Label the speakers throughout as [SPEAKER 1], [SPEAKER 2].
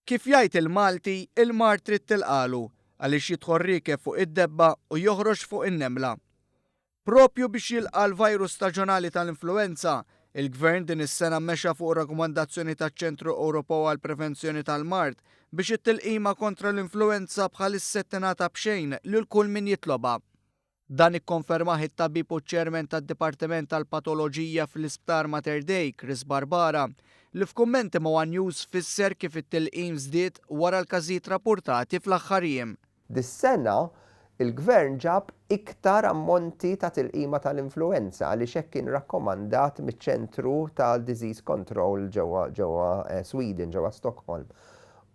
[SPEAKER 1] Kif jgħid il-Malti, il-mard trid tilqagħlu għaliex jidħol riekeb fuq id-debba u joħroġ fuq in-nemla. Propju biex jilqa' l-virus staġonali tal-influwenza, il-Gvern din is-sena mexa fuq rakkomandazzjoni taċ-Ċentru Ewropew għall-Prevenzjoni tal-Mard biex it-tilqima kontra l-influwenza bħalissa tingħata b'xejn lil kull min jitlobha. Dan ikkonfermah it-tabib u ċ-Chairman tad-Dipartiment tal-Patoloġija fl-Isptar Mater Dei, Chris Barbara, li f'kummenti ma' one News fisser kif it-tilqim żdied wara l-każijiet rappurtati fl-aħħar jiem.
[SPEAKER 2] Dis-sena, il-Gvern ġab iktar ammonti ta' tilqima tal-influwenza għaliex hekk kien rakkomandat miċ-Ċentru tal-Disease Control ġewwa ġewwa Sweden, ġewwa Stockholm.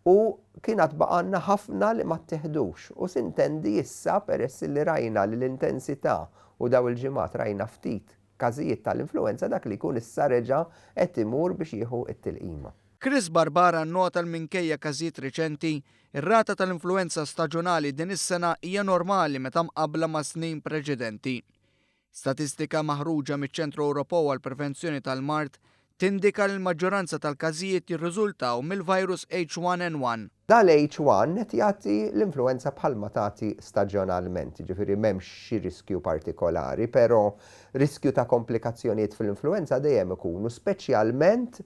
[SPEAKER 2] U kien għad baqgħalna ħafna li ma ttiħdux. U sintendi issa peress li rajna li l-intensità u daw il-ġimgħat rajna ftit każijiet tal-influwenza dak li jkun issa reġa' qed imur biex jieħu t-tilqima.
[SPEAKER 1] Chris Barbara nnota li minkejja każijiet riċenti, ir-rata tal-influwenza staġunali din is-sena hija normali meta mqabbla ma' snin preċedenti. Statistika maħruġa miċ-Ċentru Ewropew għall-Prevenzjoni tal-Mard tindika li l-maġġoranza tal-każijiet jirriżultaw mill-virus H1N1.
[SPEAKER 2] Dal-H1 qed jagħti l-influwenza bħalma tagħti staġjonalment, jiġifieri m'hemmx xi riskju partikolari, però riskju ta' komplikazzjonijiet fl-influwenza dejjem ikunu, speċjalment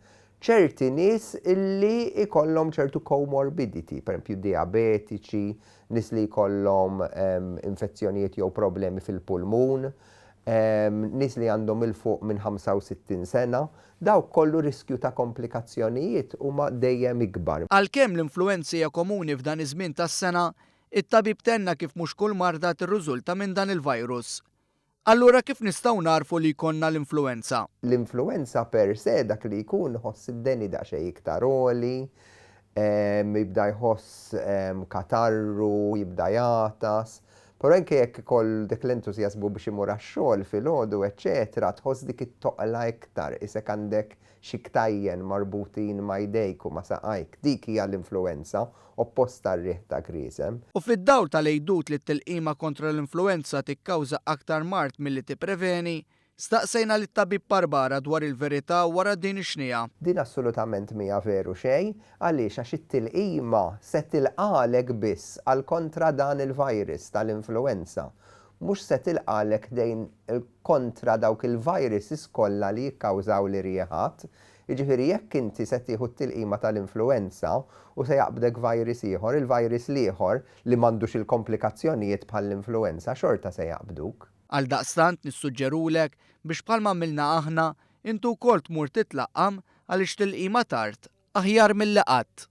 [SPEAKER 2] ċerti nies illi jkollhom ċertu comorbidity, pereżempju dijabetiċi, nies li jkollhom infezzjonijiet jew problemi fil-pulmun, nies li għandhom 'il fuq minn 65 sena, dawk kollu riskju ta' komplikazzjonijiet huma dejjem ikbar.
[SPEAKER 1] Għalkemm l-influwenza hija komuni f'dan iż-żmien tas-sena, it-tabib tenna kif mhux kull marda tirriżulta minn dan il-virus. Allura kif nistgħu nagħrfu li jkollna l-influwenza?
[SPEAKER 2] L-influwenza per se dak li jkun iħoss id-deni daqsxejn iktar għoli, jibda jħoss katarru, jibda jagħtas. Però anke jekk ikollu dik l-entużjażmu biex imur għax-xogħol filgħodu eċċetera, tħoss dik it-toqla iktar, qisek għandek xi ktajjen marbutin ma' jdejk u ma' saqajk. Dik hija l-influwenza, oppost għar-riħ ta' griesem.
[SPEAKER 1] U fid-dawl tal-għidut li t-tilqima kontra l-influwenza tikkawża aktar mard milli tippreveni, staqsejna lit-tabib Barbara dwar il-verità wara din ix-xniegħa.
[SPEAKER 2] Din assolutament mhija veru xejn. Għaliex? Għax it-tilqima se tilqagħlek biss għal kontra dan il-virus tal-influwenza. Mhux se tilqagħlek ħdejn kontra dawk il-viruses kollha li jikkawżaw l-irjiħat. Jiġifieri jekk inti se tieħu t-tilqima tal-influwenza u se jaqbdek virus ieħor, il-virus l-ieħor, li m'għandux il-komplikazzjonijiet bħall-influwenza, xorta se jaqbduk.
[SPEAKER 1] Għaldaqstant nissuġġerulek biex bħalma għamilna aħna, inti wkoll tmur titlaqqam għaliex tilqima tard aħjar milli qatt.